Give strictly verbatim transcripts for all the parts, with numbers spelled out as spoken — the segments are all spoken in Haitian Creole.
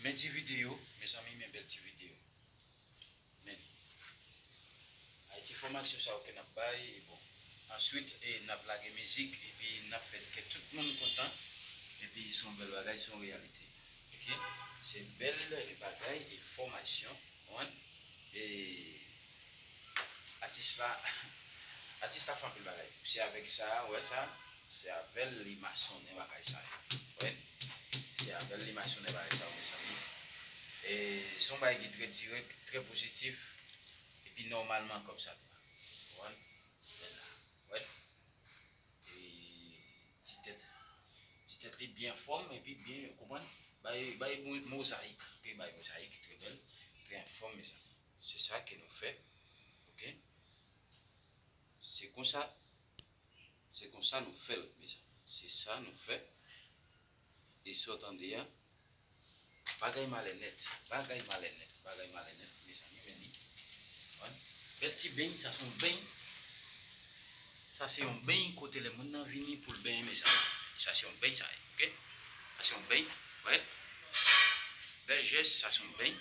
Men ti videyo, mezanmi, men bèl ti videyo. Men. Ay ti fòmasyon sa yo ke n ap bay, e bon. Answit, e n ap lage mizik, epi n ap fè kè tout moun kontan. Epi se yon bèl bagay, se yon reyalite. Oke? Se bèl bagay e fòmasyon, konprann? E atis la, atis la fè anpil bagay tou. Se avèk sa, wè sa, se avè l li masonnen bagay sa yo. Wè? Se avè l li masonnen bagay sa yo, mezanmi. E se yon bagay ki trè dirèk, trè pozitif, epi nòmalman kòm sa dwa. Konprann? Bèl la. Wè? E ti tèt, ti tèt li byen anfòm, epi byen, konprann? Bay, bay mo-, mozayik, oke? Bay mozayik ki trè bèl, trè anfòm, mezanmi. Se sa ke nou fè, oke? Se konsa, se konsa nou fè l, mezanmi. Se sa nou fè. E sa w tande a, bagay malè nèt, bagay malè nèt, bagay malè nèt, mezanmi, men li. Konprann? Bèl ti beny, sa se yon beny. Sa se yon beny kote lè moun nan vini pou l benyen, mezanmi. Sa se yon beny, sa ye, oke? Sa se yon beny, wè. Bèl jès, sa se yon beny.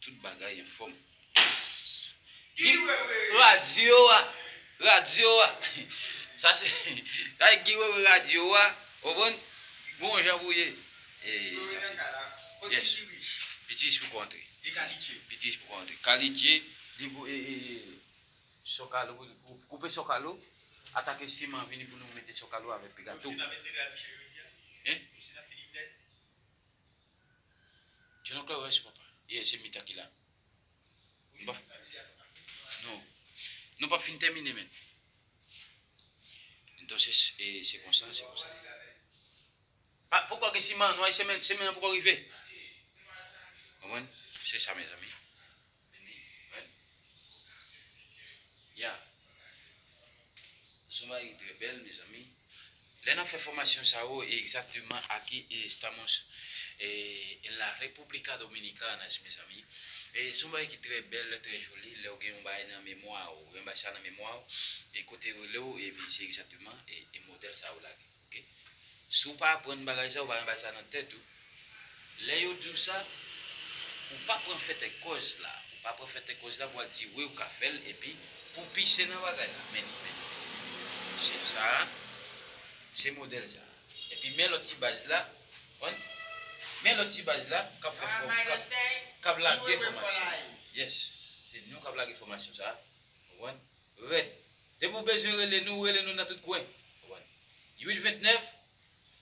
Tout bagay anfòm. Guy Wewe radyo a. Radyo a. Sa se, sa se Guy Wewe radyo a. Ou konprann? Gon jan pou ye. E, sa se. Yes. Piti rich pou kontre. Piti rich pou kontre. Kalitye. Li pou, e, e, e, sokalo, pou, pou koupe sokalo. Atake siman vini pou nou mete sokalo avèk pigato. Hein? John Claude, wè, se papa. Yeah, se Mita ki la. Nou pa f-, non. Nou p ap fin tèmine, men. Entonces, e, se konsa, se konsa. Pa, poukò gen siman, nou ay semen, semen an poko rive. Konprann? Se sa, mezanmi. Ya. Zumba ki trè bèl, mezanmi. Lè n ap fè fòmasyon sa yo, e egzakteman aquí estamos, eh, en la República Dominicana, mezanmi. E se yon bagay ki trè bèl, trè joli. Lè w gen yon bagay nan memwa w, ou gen bagay sa nan memwa w, e kote yo rele w, epi se egzakteman, e, e modèl sa yo lage. Oke? Si w pa aprann bagay sa, ou pa gen bagay sa nan tèt ou, lè yo di w sa, ou pa pran fèt ak kòz la. Ou pa pran fèt ak kòz la pou al di wi ou ka fè l, epi pou pise nan bagay la. Men li, men li. Se sa, se modèl sa. Epi men lòt ti baz la, konprann? Men lòt ti baz la, k ap fè fòm, k ap, k ap lage fòmasyon. Yes, se nou k ap lage fòmasyon sa. Konprann? Rèd. Depi w bezwen rele nou, rele nou nan tout kwen. Konprann? Uit ventnèf,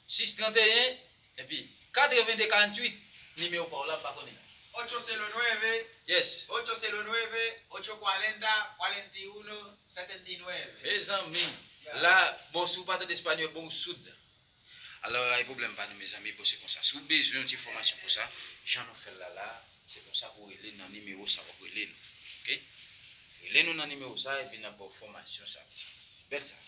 sis tranteyen, epi katrevenn de karantuit, nimewo pa w la, m pa konnen. Ocho cero nueve. Yes. Ocho cero nueve, ocho cuarenta, cuarenta y uno, setenta y nueve. Mezanmi, la, bon, si w pa tande espanyòl, bon, w soud. Alò, ay pwoblèm pa nou, mezanmi, bon, se konsa. Si w bezwen yon ti fòmasyon konsa, jan nou fè l la, la, se konsa pou w rele nan nimewo sa w ap rele nou. Oke? Rele nou nan nimewo sa, epi n ap ba w fòmasyon sa, mezanmi. Bèl sa.